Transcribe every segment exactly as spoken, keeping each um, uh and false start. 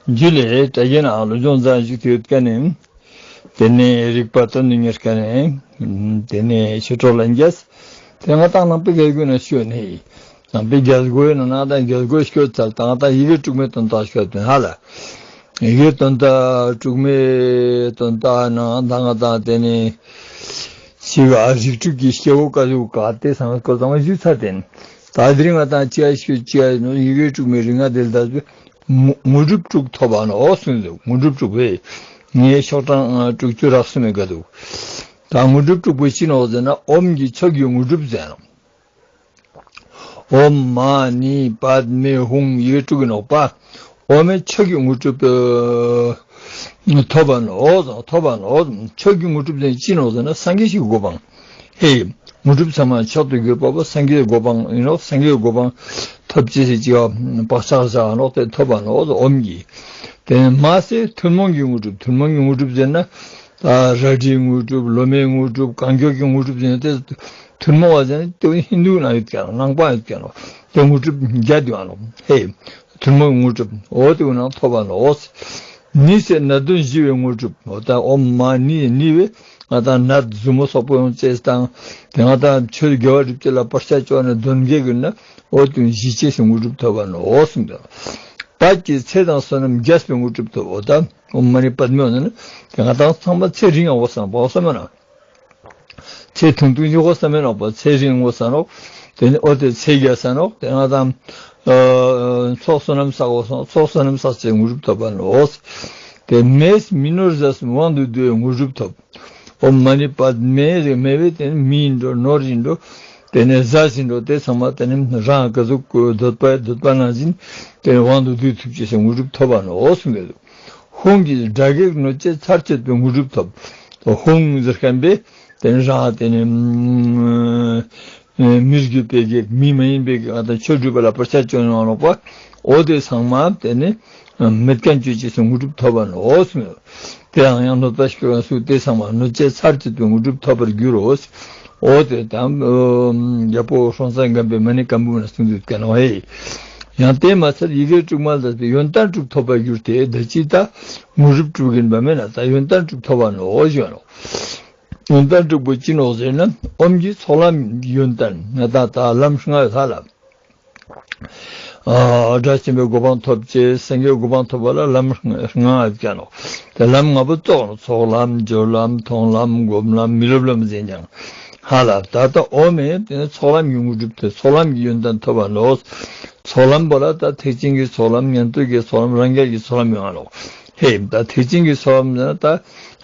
རྒྱུད་ལས་དྲ་རྒྱའི་ནང་སློབ་སྦྱོང་མཛད་བཞུགས་ཏེ་ཡོད་མཁན་ནི། དེ་ནས་རིག་པ་དོན་དུ་གཉེར་མཁན་ནི། དེ་ནས་ཞི་ཁྲོ་ལྷན་རྒྱས། དེ་ང་ཏང་ནང་པའི་རྒྱལ་སྒོའི་ནང་ཞུགས་ནས། ནང་པའི་རྒྱལ་སྒོའི་ནང་ན་ད་རྒྱལ་སྒོའི་སྐྱོད་ཚར་ད་ང་ཏང་ཡི་གེ་དྲུག་མའི་དོན་དག་ཞུ་བ་དོན་ཧ་ལ། ཡི་གེ་དོན་དག་དྲུག་མའི་དོན་དག་ནང་ད་ང་ཏང་དེ་ནས། ཞིག་ཨ་རིགས་དྲུག་གི་སྐྱེ་བོ་བཀའ་བཞུགས་ག་དེ་ཚང་མ་སྐོར་ཚང་མ་ཞུས་ཚར་ཏེ། ད་དེ་རིང་ང་ཏང་ཅི་ཡ་ཞུ་ཅི་ཡ་ནོ་ཡི་གེ་དྲུག་མའི་རིག་སྔགས་དེ་ལ་ད་དངོས་གྲུབ་དྲུག་ཐོབ་པ་ནོ་གསུངས་འདུག་དངོས་གྲུབ་དྲུག་པས་ངའི་ཤོག་གྲངས་དྲུག་ཅུ་རེ་གསུམ་མི་དགའ་འདུག་ད་དངོས་གྲུབ་དྲུག་པོ་ཅི་ནོ་ཟེར་ན་ཨོམ་གྱི་ཆོས་ཀྱི་དངོས་གྲུབ་ཟེར་ནོ། ཨོམ་མ་ཎི་པདྨེ་ཧཱུྃ་ཡི་གེ་དྲུག་གི་ནོག་པ། ཨོམ་མའི་ཆོས་ཀྱི་དངོས་གྲུབ་ཐོབ་པ་ནོ་ཐོབ་པ་ནོ། ཆོས་ཀྱི་དངོས་གྲུབ་ཟེར་ཅི་ནོ་ཟེར་ན་སངས་རྒྱས་ཀྱི་གོ་འཕང་། ཧེ། དངོས་གྲུབ་ཚང་མ་མཆོག་ཏུ་གྱུར་པ་པོ་སངས་རྒྱས་གོ་འཕང་ཡིན་ནོ། སངས་རྒྱས་གོ་འཕང་ཐོབ་ཅེས་ཟེར་ཅི་བ་བག་ཆགས་བཞག་ནོ་དེ་ཐོབ་པ་ནོ་ཨོམ་གྱིས། དེ་ནས་མ་ཟེར་ཐུན་མོང་གི་དངོས་གྲུབ་ཐུན་མོང་གི་དངོས་གྲུབ་ཟེར་ན། ད་རལ་གྲིའི་དངོས་གྲུབ་ལོ་མའི་དངོས་གྲུབ་གང་མགྱོགས་ཀྱི་དངོས་གྲུབ་ཟེར་ན་དེ་ཐུན་མོང་བ་ཟེར་ན་དེ་ཧིན་དུའི་ནང་ཡོད་ཀྱང་ནང་པ་ཡོད་ཀྱང་དེ་དངོས་གྲུབ་བརྒྱད་དེ་ཡང་ལོ་ཧེ། ཐུན་མོང་གི་དངོས་གྲུབ་འོ་དེ་ནང་ཐོབ་པ་ནོ། ནི་ཟེར་ན་གདོན་ཞི་བའི་དངོས་གྲུབ་འོ་ད་ཨོམ་མ་ཎི་ནི་བས་ང་ད་ནད་ཟུར་མོ་སོག་པོ་ཡོང་ཅེས་དང་དེ་ང་ད་ཆོས་དགེ་བ་སྒྲུབ་ཅེས་ལ་བར་ཆད་བཅོ་ནས་གདོན་བགེགས་ཀྱི་ན་འོ་དེ་ཞི་ཅེས་སུ་དངོས་གྲུབ་ཐོབ་པ་ནོ་གསུངས་ཏེ། པད་ཀྱི་ཚེ་དང་བསོད་ནམས་རྒྱས་པའི་དངོས་གྲུབ་ཐོབ་འོ་ད། ཨོཾ་མ་ཎི་པདྨེ་ཧཱུྃ་ནི་དེ་ང་ཏང་ཚང་མ་ཚེ་རིང་ཡང་འོ་བསམ་པ་འོ་བསམ་མེད་ན། ཚེ་ཐུང་ཐུང་ཡོད་འོ་བསམ་མེད་ནོག་པ་ཚེ་རིང་འོ་བསམ་ནོག་དེ་ནི་འོ་དེ་ཚེ་རྒྱས་ས་ནོག་དེ་ང་ཏང་ཚོགས་བསོད་ནམས་བསགས་འོ་བསམ་ཚོགས་བསོད་ནམས་བསགས་ཚེ་དངོས་གྲུབ་ཐོབ་པ་ནོག་དེ་མེས་མི་ནོར་ཟས་དབང་དུ་བསྡུ་བའི་དངོས་གྲུབ་ཐོབ། ཨོཾ་མ་ཎི་པདྨེ་རེ་མེ་བས་དེ་ནི་མི་ཡིན་འགྲོ་ནོར་ཡིན་འགྲོ། དེ་ནས་ཟས་ཟིན་འགྲོ་དེ་ཚང་མ་དེ་ནི་རང་ག་ཟུག་གི་འདོད་པ་འདོད་པ་ནང་བཞིན་དེ་ནི་དབང་དུ་བསྡུ་ཐུབ་ཅེས་སུ་དངོས་གྲུབ་ཐོབ་པ་ནོ་གསུངས་ཡོད། ཧཱུྃ་གིས་དགྲ་བགེགས་གནོད་བྱེད་ཚར་གཅོད་པའི་དངོས་གྲུབ་ཐོབ། ཧཱུྃ་ཟེར་མཁན་པས་དེ་ནི་རང་དེ་ནི་མི་བརྒྱུད་པའི་བགེགས་མི་མ་ཡིན་པའི་བགེགས་ང་དང་ཆོས་སྒྲུབ་པ་ལ་བར་ཆད་བཅོ་ཡོང་ནོག་པ། འོ་དེ་ཚང་མ་དེ་ནི་མེད་མཁན་གཅོད་ཅེས་སུ་དངོས་གྲུབ་ཐོབ་པ་ནོ་གསུངས་ཡོད། དེ་ཡང་ཡང་གནོད་པ་སྐྱོན་སུ་དེ་ཚང་མ་གནོད་བྱེད་ཚར་གཅོད་པའི་དངོས་གྲུབ་ཐོབ་པར་འགྱུར་རོ། འོ་དེ་དང་། རྒྱལ་པོ་སྲོང་བཙན་སྒམ་པོའི་མ་ཎི་བཀའ་འབུམ་ན་གསུངས་དུས་ཀ་ནོ་ཧེ། ཡང་དེ་མ་ཚད་ཡི་གེ་དྲུག་མ་ལ་ཡོན་ཏན་དྲུག་ཐོབ་པར་འགྱུར་ཏེ་ད་ཅི་ལྟ་དངོས་གྲུབ་དྲུག་ཡིན་པ་མེད་ན་ད་ཡོན་ཏན་དྲུག་ཐོབ་པ་ནོ་ཞུ་ནོ། ཡོན་ཏན་དྲུག་པོ་ཅི་ནོ་ཟེར་ན་ཨོམ་གྱི་ཚོགས་ལམ་ཡོན་ཏན་ང་ད་ད་ལམ་ལྔ་ཡོད་ཧ་ལ། ཨ། སྒྲ་ཆེན་པོའི་གོ་འཕང་ཐོབ་ཅེས་སངས་རྒྱས་གོ་འཕང་ཐོབ་པ་ལ་ལམ་ལྔ་ཡོད་ཀྱང་ནོ། དེ་ལམ་ལྔ་པོ་ཙོགས་ནོ། ཚོགས་ལམ་སྦྱོར་ལམ་མཐོང་ལམ་སྒོམ་ལམ་མི་སློབ་ལམ་ཟེར་ཀྱང་ཧ་ལ་ད་ལྟ་ཨོ་མེ་དེ་ནི་ཚོགས་ལམ་གྱི་དངོས་གྲུབ་དེ་ཚོགས་ལམ་གྱི་ཡོན་ཏན་ཐོབ་པ་ནོ། ཚོགས་ལམ་པོ་ལ་ད་ཐེག་ཆེན་གྱི་ཚོགས་ལམ་ཉན་ཐོས་ཀྱི་ཚོགས་ལམ་རང་རྒྱལ་གྱི་ཚོགས་ལམ་ཡོང་ང་ནོ། ཧེ་ད་ཐེག་ཆེན་གྱི་ཚོགས་ལམ་ཟེར་ན་ད་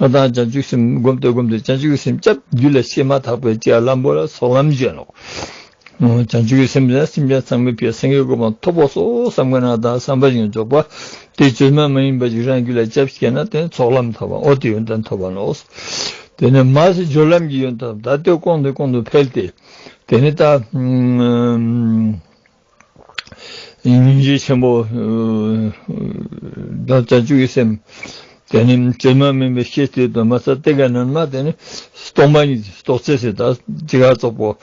ང་དང་བྱང་ཆུབ་སེམས་སྒོམ་དུ་སྒོམ་དུ་བྱང་ཆུབ་ཀྱི་སེམས་སྐྱབས་རྒྱུད་ལ་སྐྱེས་མ་ཐག་པའི་ཅི་ཡ་ལམ་པོ་ལ་ཚོགས་ལམ་ཞུ་ནོ། བྱང་ཆུབ་ཀྱི་སེམས་ཟེར་ན་སེམས་ཅན་ཚང་མའི་ཕིའ་སངས་རྒྱས་གོ་འཕང་ཐོབ་པོ་སོ་བསམ་གི་ན་དང་བསམ་པ་ཡང་འཇོག་པ་དེ་བཅོས་མ་མ་ཡིན་པ་ཞིག་རང་རྒྱུད་ལ་སྐྱབས་སྐྱེས་ན་དེ་ཚོགས་ལམ་ཐོབ་པ་འོ་དེ་ཡོན་ཏན་ཐོབ་པ་ནོ། དེ་ནས་མ་ཟེར་སྦྱོར་ལམ་གྱི་ཡོན་ཏན་ད་ལྟོས་གོང་དུ་གོང་དུ་འཕེལ་ཏེ་དེ་ནི་ད། སྙིང་རྗེ་ཆེན་པོ། ད་བྱང་ཆུབ་ཀྱི་སེམས། དེ་ནི་བཅོས་མ་མིན་པའི་ཤེས་སྟེ་དུ་མ་ས་ཏེ་ག་ནན་མ་དེ་ནི་སྟོང་པ་ཉིད་རྟོགས་ཚེ་ཟེར་ད་ཅི་ག་རྫོགས་པོ་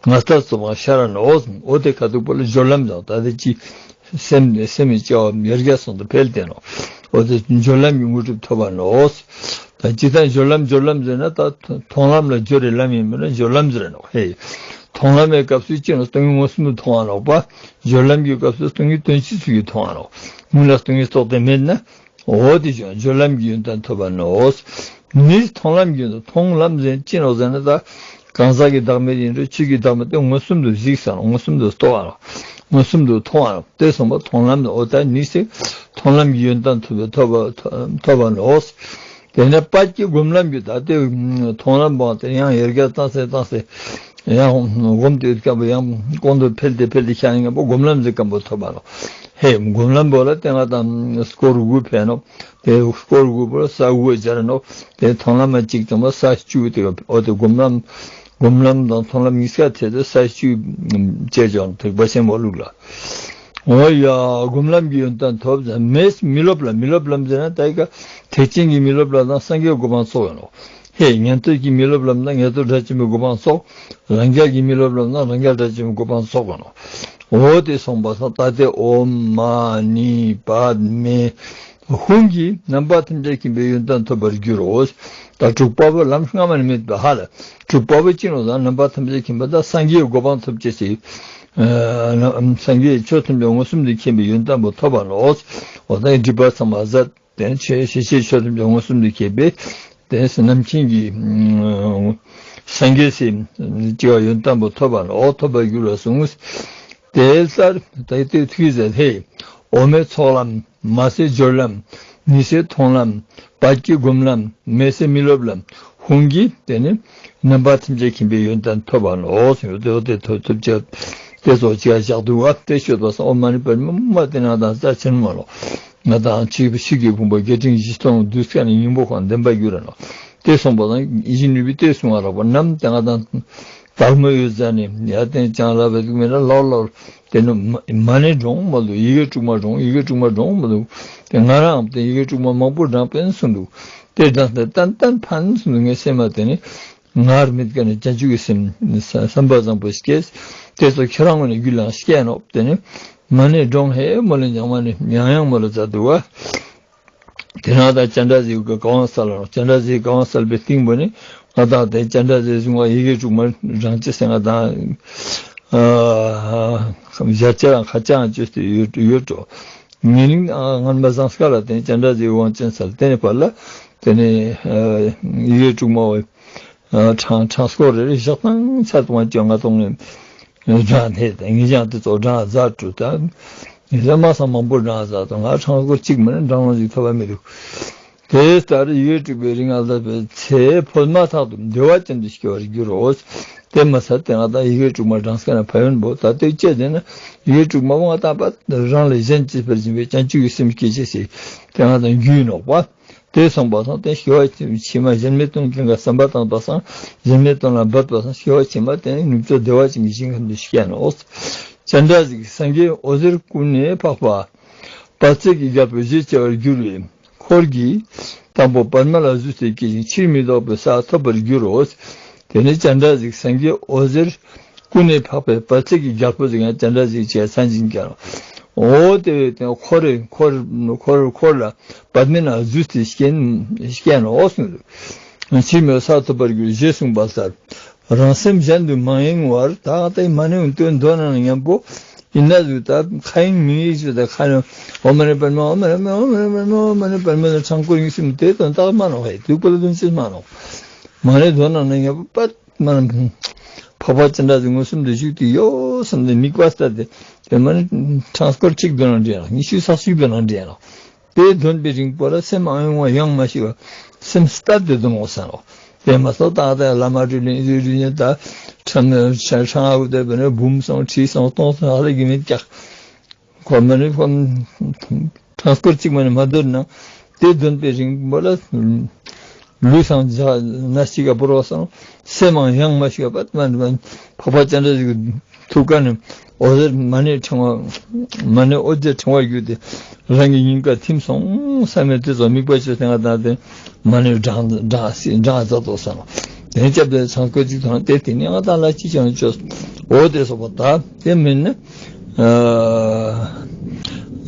ང་ལྟ་རྫོགས་པ་ཤ་ར་ནོ། འོ་དེ་ཁ་ཐུག་པོ་ལ་སྦྱོར་ལམ་ཡང་ད་དེ་ཅི་སེམས་ནི་སེམས་ཀྱི་སྐྱེ་བ་ཡར་རྒྱས་སོང་དུ་འཕེལ་ཏེ་ནོ། འོ་དེ་སྦྱོར་ལམ་གྱི་དངོས་གྲུབ་ཐོབ་པ་ནོ། ད་ཅི་ད་སྦྱོར་ལམ་སྦྱོར་ལམ་ཟེར་ན་ད་མཐོང་ལམ་ལ་སྦྱོར་རེ་ལམ་ཡིན་མིན་ན་སྦྱོར་ལམ་ཟེར་ནོ་ཧེ། མཐོང་ལམ་མའི་སྐབས་སུ་ཅི་ནོ་སྟོང་ཉིད་མངོན་སུམ་དུ་མཐོང་བ་ནོག་པ། སྦྱོར་ལམ་གྱི་སྐབས་སུ་སྟོང་ཉིད་དོན་སྤྱི་ཚུལ་གྱིས་མཐོང་བ་ནོག་སྔོན་ལ་སྟོང་ཉིད་རྟོགས་ཏེ་མེད་ན། འོ་དེ་ཅང་སྦྱོར་ལམ་གྱི་ཡོན་ཏན་ཐོབ་པ་ནོ། ནི་མཐོང་ལམ་གྱི་ཡོན་ཏན་མཐོང་ལམ་ཟེར་ཅི་ནོ་ཟེར་ན་ད། གང་ཟག་གི་བདག་མེད་ཡིན་རུང་ཆོས་ཀྱི་བདག་མེད་དེ་མངོན་སུམ་དུ་གཟིགས་ས་ནོ་མངོན་སུམ་དུ་རྟོགས་པ་ནོ། མངོན་སུམ་དུ་མཐོང་བ་ནོ་དེ་སོང་པ་མཐོང་ལམ་ནོ་འོ་ད་ནི་ཟེར། མཐོང་ལམ་གྱི་ཡོན་ཏན་ཐོབ་པ་ཐོབ་པ་ཐོབ་པ་ནོ། དེ་ནས་པད་ཀྱི་སྒོམ་ལམ་གྱི་ད་ལྟའི་མཐོང་ལམ་པོ་དེ་ཡང་ཡར་རྒྱས་བཏང་སེ་བཏང་སེ་ཡང་སྒོམ་དུས་སྐབས་ཡང་གོང་དུ་འཕེལ་ཏེ་འཕེལ་ཏེ་ཤར་ཡིན་པོ་སྒོམ་ལམ་ཟེར་སྐམ་པོ་ཐོབ་པ་ལོ། ཧེ་སྒོམ་ལམ་པོ་ལ་དེ་ང་དང་སྐོར་དགུ་འཕེལ་ནོ། དེ་སྐོར་དགུ་པོ་ལ་ས་དགུ་སྦྱར་ནོ། དེ་མཐོང་ལམ་གཅིག་ཙམ་པ་ས་བཅུ་དེ་འོ་དེ་སྒོམ་ལམ་སྒོམ་ལམ་དང་མཐོང་ལམ་གཉིས་ཀ་ཐད་དེ་ས་བཅུ་བཅད་ཀྱང་ཐེག་པ་ཆེན་པོ་ལུགས་ལ། འོ་ཡ། སྒོམ་ལམ་གྱི་ཡོན་ཏན་ཐོབ་ཟེར་མེད་མི་སློབ་ལ་མི་སློབ་ལམ་ཟེར་ན་ད་ཡི་ག་ཐེག་ཆེན་གྱི་མི་སློབ་ལ་དང་སངས་རྒྱས་གོ་འཕང་སོགས་ཡོད་ནོ། ཧེ་ཉན་ཐོས་ཀྱི་མི་སློབ་ལམ་དང་ཉན་ཐོས་སྒྲ་ཆེན་པོའི་གོ་འཕང་སོགས། རང་རྒྱལ་གྱི་མི་སློབ་ལམ་དང་རང་རྒྱལ་སྒྲ་ཆེན་པོའི་གོ་འཕང་སོགས་ཡོད་ནོ། འོ་དེ་སོང་པ་སང་ད་དེ་ཨོཾ་མ་ཎི་པདྨེ་ ཧཱུྃ་གིས་རྣམ་པ་ཐམས་ཅད་མཁྱེན་པའི་ཡོན་ཏན་ཐོབ་པར་འགྱུར་རོ། ད་དྲུག་པ་བོ་ལམ་སྔ་མ་ནས་མེད་པ་ཧ་ལ། དྲུག་པ་བོ་ཅི་ནོ་ད་རྣམ་པ་ཐམས་ཅད་མཁྱེན་པ་ད་སངས་རྒྱས་གོ་འཕང་ཐོབ་ཅེས་སི། ཨ་སངས་རྒྱས་ཆོས་ཐམས་ཅད་མངོན་སུམ་དུ་མཁྱེན་པའི་ཡོན་ཏན་པོ་ཐོབ་པ་ནོ། འོ་ད་སྒྲིབ་པ་ཚང་མ་ཟད། དེ་ཆོས་ཤེས་བྱའི་ཆོས་ཐམས་ཅད་མངོན་སུམ་དུ་མཁྱེན་པའི་དེ་རྣམ་མཁྱེན་གྱི་སངས་རྒྱས་སི་སྐྱེ་བ་ཡོན་ཏན་པོ་ཐོབ་པ་ནོ། ཐོབ་པར་འགྱུར་བར་གསུངས། དེ་ལྟར་ད་ལྟའི་ཐུགས་ཟད་ལྷེ། འོ་མའི་ཚོགས་ལམ། མ་ཟད་སྦྱོར་ལམ། ཉི་ཟེར་མཐོང་ལམ། བར་གྱི་སྒོམ་ལམ། མེ་ཟེར་མི་སློབ་ལམ། ཧཱུྃ་གིས་དེ་ནི་རྣམ་པ་ཐམས་ཅད་མཁྱེན་པའི་ཡོན་ཏན་ཐོབ་པ་ནོ། ཡོད་དེ་ཐོབ་ཐོབ་ཅེས་དེ་ཚོ་ཅིག་བཞག་འདུག་བ། དེ་ཤོད་པ་སང་འོ་མ་ནི་པར་མི་མ་དེ་ན་དང་རྩ་ཆེན་མ་ལོ། ང་དང་ཆིག་ཕྱི་གི་ཕུང་པོ་བརྒྱད་ཁྲི་བཞི་སྟོང་བདུན་ཀ་ནི་སྙིང་པོ་ཁོང་ལྡན་པ་གྱུར་ར་ནོ། དེ་སོང་པ་སང་ཡིད་བཞིན་ནུས་པའི་གཏེར་གསུང་བ་རག་པ་རྣམས་དེ་ང་དང་དལ་མོ་ཡོད་ཟ་ནས་ཡ་བསྟན་ཅང་ལ་བ་དུ་མེད་ན་ལོར་ལོར། དེ་ནི་མ་མ་ཎི་སྒྲོན་མ་འདུག་ཡི་གེ་དྲུག་མ་སྒྲོན། ཡི་གེ་དྲུག་མ་སྒྲོན་མ་འདུག་དེ་ང་རང་དེ་ཡི་གེ་དྲུག་མ་མང་པོ་བགྲངས་པས་གསུངས་འདུག་དེ་བགྲངས་ཏེ་ཏན་ཏན་ཕན་གསུངས་འདུག་ངའི་སེམས་མ་དེ་ནི་ངར་མེད་ཀ་ནས་བྱང་ཆུབ་ཀྱི་སེམས་བསམ་པ་བཟང་པོ་སྐྱེས། དེ་ཚོ་ཁྱེད་རང་ངོས་ནས་རྒྱུད་ལ་སྐྱེས་ནོ། དེ་ནི་མ་ཎི་སྒྲོན་ཧེ་མོ་ལ་ཉང་མ་ནི་ཡང་ཡང་མོ་ལ་མཛད་འདུག་བ། དེ་ན་ད་སྤྱན་རས་གཟིགས་ཀྱི་བཀའ་དབང་སྩལ་ལ། སྤྱན་རས་གཟིགས་བཀའ་དབང་སྩལ་བའི་སྟེང་པོ་ནི་ང་དང་དེ་སྤྱན་རས་གཟིགས་གསུང་བ་ཡི་གེ་དྲུག་མ་རང་ཅི་སེ་ང་དང་ཞལ་ལྕེ་རང་ཁ་ལྕེ་རང་བཅོས་ཏེ་ཡོད་ཡོད་འགྲོ། ངེད་གླིང་ཨ་སྔོན་མ་ཟངས་དཀར་ལ་དེ་སྤྱན་རས་གཟིགས་དབང་ཆེན་སྩལ། དེ་ནས་ཕར་ལ་དེ་ནས་ཡི་གེ་དྲུག་མ་བའི་ཨ་གྲངས་གྲངས་སྐོར་རེ་རེ་བཞག་སྟངས་ཚར་དུ་མ་བཅོ་ལྔ་སྟོང་ནས་བརྒྱ་ནས་དེ་ངེད་ཅག་དེ་ཚོ་གྲངས་ཛ་དྲུག་དང་ངེད་ཅག་མ་སང་མང་པོ་གྲངས་ཛ་དང་ང་གྲངས་སྐོར་གཅིག་མ་ནས་གྲངས་ལོང་ཞིག་ཐོབ་པ་མི་འདུག་དེ་ལྟར་ཡི་གེ་དྲུག་པའི་རིང་ལ་བསླབ་པའི་ཚེ་འཕོས་མ་ཐག་ཏུ་བདེ་བ་ཅན་དུ་སྐྱེ་བར་འགྱུར་རོ། དེ་མ་ཚད་དེ་ང་དང་ཡི་གེ་དྲུག་མ་གྲངས་ཀ་ན་ཕན་ཡོན་པོ་ད་ལྟའི་སྐྱེ་དེ་ན་ཡི་གེ་དྲུག་མ་བོ་ང་དང་པ་རང་ལས་གཞན་གཅེས་པར་བྱེད་པའི་བྱང་ཆུབ་ཀྱི་སེམས་སྐྱེ་ཅེས་སི་དེ་ང་དང་རྒྱུས་ནོག་པ། དེ་སོང་པ་སང་དེ་སྐྱེ་བ་ཕྱི་མ་གཞན་མའི་དོན་སྐྱེ་འགའ་བསམ་པ་བཏང་པ་སང་གཞན་མའི་དོན་ལ་འབད་པ་སང་སྐྱེ་བ་ཕྱི་མ་དེ་ནི་ནུབ་ཕྱོགས་བདེ་བ་ཅན་གྱི་ཞིང་ཁམས་དུ་སྐྱེ་ནོག་སྤྱན་རས་གཟིགས་སངས་རྒྱས་འོད་ཟེར་ཀུན་ནས་འཕགས་པ། དཔལ་བརྩེགས་ཀྱི་རྒྱལ་པོ་ཞེས་བྱ་བར་གྱུར་པའི་འཁོར་གྱིས། དང་པོ་པདྨ་ལ་བཞུགས་ཏེ་སྐྱེ་ཞིང་ཕྱིར་མི་ལྡོག་པའི་ས་ཐོབ་པར་འགྱུར་རོ། དེ་ནས་སྤྱན་རས་གཟིགས་སངས་རྒྱས་འོད་ཟེར་ཀུན་ནས་འཕགས་པའི་དཔལ་བརྩེགས་ཀྱི་རྒྱལ་པོ་ཟེར་ཡང་སྤྱན་རས་གཟིགས་ཀྱི་མཚན་ཅན་ཀྱང་། འོ་དེ་བས་དེ་འཁོར་འཁོར་འཁོར་འཁོར་ལ་པདྨའི་ནང་བཞུགས་ཏེ་སྐྱེ་སྐྱེ་ནོ་གསུངས། ཕྱིར་མི་ལྡོག་ས་ཐོབ་པར་འགྱུར་ཞེས་གསུངས་པ་ལྟར། རང་སེམས་གཞན་དུ་མ་གཡེང་བར་ད་ལྟའི་མ་ཎི་འདོན་འདོན་ནང་མཉམ་པོ་ཡིན་ན་ཟུག་ད་ཁ་གཡེང་མིག་གཡེང་ཞིག་ད་ཁ་ནས་འོ་མ་ཎི་པདྨ་འོ་མ་ཎི་པདྨ་འོ་མ་ཎི་པདྨ་འོ་མ་ཎི་པདྨ་ལ་ཆང་ཁོ་ཡིན་སེམས་དེ་དོན་དག་མ་ནོག་ཧེ་དུས་པོ་ལ་དོན་ཅིག་མ་ནོག་མ་ཎི་འདོན་ནང་ནས་མཉམ་པོ་པད་མ་ཎི་འཕགས་པ་སྤྱན་རས་གཟིགས་མངོན་སུམ་དུ་བཞུགས་ཏེ་ཡོད་བསམ་སྟེ་དམིགས་པ་ལྟར་ཏེ་དེ་མ་ཎི་ཕྲེང་སྐོར་གཅིག་འདོན་ནང་འདྲེན་ལ་ཉི་ཤུ་རྩ་གཅིག་འདོན་ནང་འདྲེན་ལ། དེ་འདོན་པའི་རིང་པོ་ལ་སེམས་ཨང་ཡོང་བ་ཡང་མ་ཤི་བ་སེམས་སྟབས་བདེ་དུ་མོ་སང་རོ། དེ་མ་སོགས་ད་ལྟ་བླ་མ་སྤྲུལ་ལེན་ཟུར་རིག་ཉེ་ད་ཁྲང་ཁྲང་ཨ་ཁུ་དེ་བས་ནས་འབུམ་སོང་ཁྲི་སོང་སྟོང་སོང་ཧ་ལས་ཀྱི་མེད་ཀྱག་ཁོ་མ་ནི་ཁོ་ཕྲེང་སྐོར་གཅིག་མ་ནི་མ་འདོན་ན་དེ་འདོན་པའི་རིང་པོ་ལ། ལུས་སང་ཇ་ན་ཅི་ག་བོར་བ་སང་སེམས་མང་ཡང་མ་ཤི་བ་པད་མ་འཕགས་པ་སྤྱན་རས་གཟིགས་ཐུགས་ཀ་ནས་འོད་ཟེར་མ་ཎི་ཕྲེང་བ་མ་ཎི་འོད་ཟེར་ཕྲེང་བ་བརྒྱུད་དེ་རང་གི་སྙིང་ག་ཐིམ་སོང་བསམ་མེད་དེ་ཚོ་དམིགས་པ་བཅོས་ཏེ་ང་དང་དེ་མ་ཎི་བགྲང་བགྲང་སྲིད་བགྲང་རྫ་ཏོ་སང་དེ་སྐྱབས་དེ་ཚང་ཀོ་གཅིག་དང་དེ་དེ་ནས་ང་དང་ལ་ཅི་ཅང་བཅོས་འོ་དེ་སོགས་པ་ད་དེ་མིན་ནི།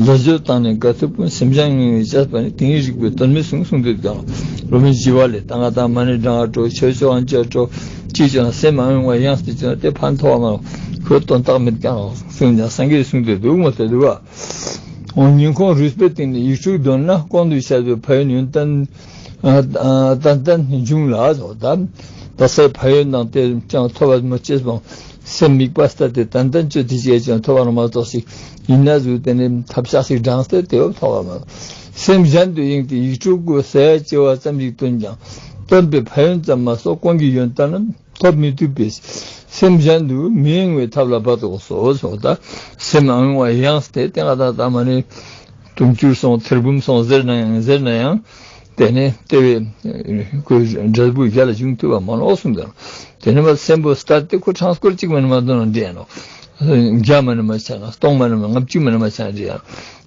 ལོ་རྒྱུས་བཏང་ནས་དགའ་ཐུབ་ཀུན་སེམས་ཅན་ངེས་པའི་བཅས་པ་ནི་དེ་ཉིད་རིག་པའི་དོན་མི་གསུང་གསུང་དུས་ཀྱང་རོ་མི་ཞི་བ་ལས་ད་ང་དང་མ་ཎི་བགྲང་བ་འགྲོ་ཆོས་ཆོས་ཨང་ཅོ་འགྲོ་ཅི་ཅང་སེམས་མ་ཡོང་བ་ཡང་སྲིད་ཅང་དེ་ཕན་ཐོགས་མ་ཁོས་དོན་དག་མེད་ཀྱང་གསུང་ཀྱང་སངས་རྒྱས་གསུང་དུས་འདུག་མོ་དེ་འདུག་བ། འོ་ཉིན་གུང་རུས་པའི་གཏིང་ནས་ཡིག་དྲུག་འདོན་ན་གོང་དུ་བཤད་པའི་ཕན་ཡོན་ཏན་ཏན་ཏན་འབྱུང་ལ་ཟོ་ད་ད་སའི་ཕན་ཡོན་དང་དེ་ཀྱང་ཐོབ་པ་མི་སྐྱེས་པ། སེམས་དམིགས་པ་ལྟར་ཏེ་ཏན་ཏན་སྤྱོད་དེ་བྱས་ཀྱང་ཐོབ་པར་མ་གཏོགས་ཤིག་ཡིན་ན་ཟུག་དེ་ནི་ཐབས་ཤག་ཞིག་བགྲངས་ཏེ་དེ་བབ་ཐོབ་པར་མ་གཏོགས། སེམས་གཞན་དུ་གཡེངས་ཏེ་ཡིག་དྲུག་གི་ཟ་ཡ་བཅོ་བ་ཙམ་ཞིག་བཏོན་ཀྱང་བཏོན་པའི་ཕན་ཡོན་ཙམ་མ་གཏོགས་གོང་གི་ཡོན་ཏན་ནི་ཐོབ་མི་ཐུབ་པས། སེམས་གཞན་དུ་མི་གཡེང་བའི་ཐབས་ལ་འབད་དོ་སོ་སོ་ད་སེམས་ཨང་ཡོང་བ་ཡང་སྟེ་དེ་ང་ད་ད་མ་ནི་དུང་ཕྱུར་སོང་ཐེར་འབུམ་སོང་ཟེར་ན་ཡང་ཟེར་ན་ཡང་། དེ་ནས་ལྟེ་བའི་ཁོའི་འབྲས་བུ་ཡར་ལ་འབྱུང་ཐུབ་པ་མ་ནོག་གསུངས་ཏེ། དེ་ནས་མ་སེམས་པོ་ལྟར་ཏེ་ཁོ་ཕྲེང་སྐོར་གཅིག་མ་ནི་མ་འདོན་ན་འདྲེན་ནོ། བརྒྱ་མ་ནི་མ་ཆགས་ན་སྟོང་མ་ནི་མ་ལྔ་བཅུ་མ་ནི་མ་ཆགས་རེད་ཡ།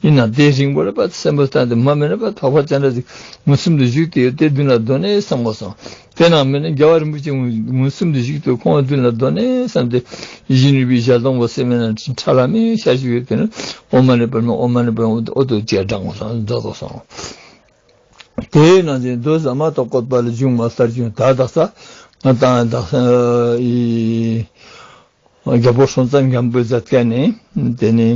ཡིན་ན་དེ་རིང་པོ་ལ་པ་སེམས་པ་བཏང་སྟེ་མ་མེད་ན་པ་འཕགས་པ་སྤྱན་རས་གཟིགས་མུན་སུམ་དུ་བཞུགས་ཏེ་ཡོད་དེ་མདུན་ལ་སྡོད་ནས་བསམ་དགོས་སོང་། དེ་ནང་མེད་ན་རྒྱལ་བ་རིན་པོ་ཆེ་མུན་སུམ་དུ་བཞུགས་ཏེ་ཁོང་མདུན་ལ་སྡོད་ནས་བསམ་སྟེ་ཡིད་བཞིན་ནོར་བུའི་ཞལ་གདོང་པོ་སེམས་ནང་ཁྲ་ལམ་མེ་ཤར་བཞུགས་ཡོད་དེ་ནི་ཨོཾ་མ་ཎི་པདྨེ་ཨོཾ་མ་ཎི་པདྨེ་ཨོ་ཏོ་ཅེས་བགྲང་དགོས་སོང་། འགྲོ་དགོས་སོང་། དེའི་ནང་བཞིན་མདོ་ཟ་མ་ཏོག་བཀོད་པ་ལས་བྱུང་བ་ལྟར་བྱུང་ད་དག་ས་ང་དང་དག་ས་ཨི། རྒྱལ་པོ་སྲོང་བཙན་སྒམ་པོས་མཛད་མཁན་ནི་དེ་ནི་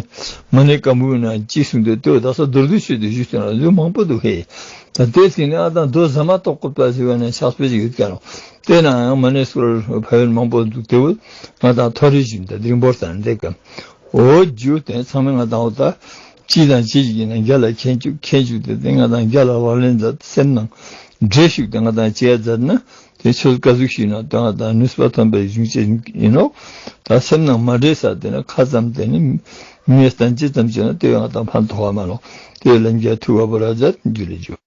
མ་ཎི་བཀའ་འབུམ་ན་ཅི་གསུངས་ཏེ་ལྟོས་དག་ས་མདོར་བསྡུས་ཆེད་དུ་ཞུས་ཟིན་ལ་ལུས་མང་པོ་འདུག་ཧེ། ད་དེ་ཟིན་ནས་ཨ་དང་མདོ་ཟ་མ་ཏོག་བཀོད་པ་ཟེར་བ་ནས་ཕྱག་དཔེ་ཞིག་ཡོད་ཀྱང་དེ་ན་ཡང་མ་ཎི་སྐོར་ཕ་ཡུལ་མང་པོ་འདུག་དེ་བོ་ང་དང་ཐོ་རེ་བཞིན་དུ་རིང་པོར་དང་འདེགས་ཀམ། འོ་རྒྱུ་དེ་ཚང་མས་ང་དང་འོ་ད་ཅི་དང་ཅི་ཞིག་ཡིན་ན་རྒྱ་ལ་མཁྱེན་བཅུག་མཁྱེན་བཅུག་དེ་དེ་ང་དང་རྒྱ་ལ་ལག་ལེན་མཛད་སེམས་ནང་འདྲེས་ཤིག་དེ་ང་དང་བྱས་མཛད་ན། དེ་ཆོས་དཀའ་ཟུག་ཞིག་ན་དོན་དང་ནུས་པ་ཐོན་པའི་གཞུང་ཆེན་ཡིན་ནོ། ད་སེམས་ནང་མ་འདྲེས་ས་དེ་ནི་ཁ་ཙམ་དེ་ནི་མིའི་བསྟན་ཅི་ཙམ་བྱས་ན་དེ་ཡང་དང་ཕན་ཐོགས་པ་མ་ལོ། དེ་ལན་རྒྱ་ཐུ་བ་པོ་ར་ཛད་རྒྱུ་ལས་རྒྱུ།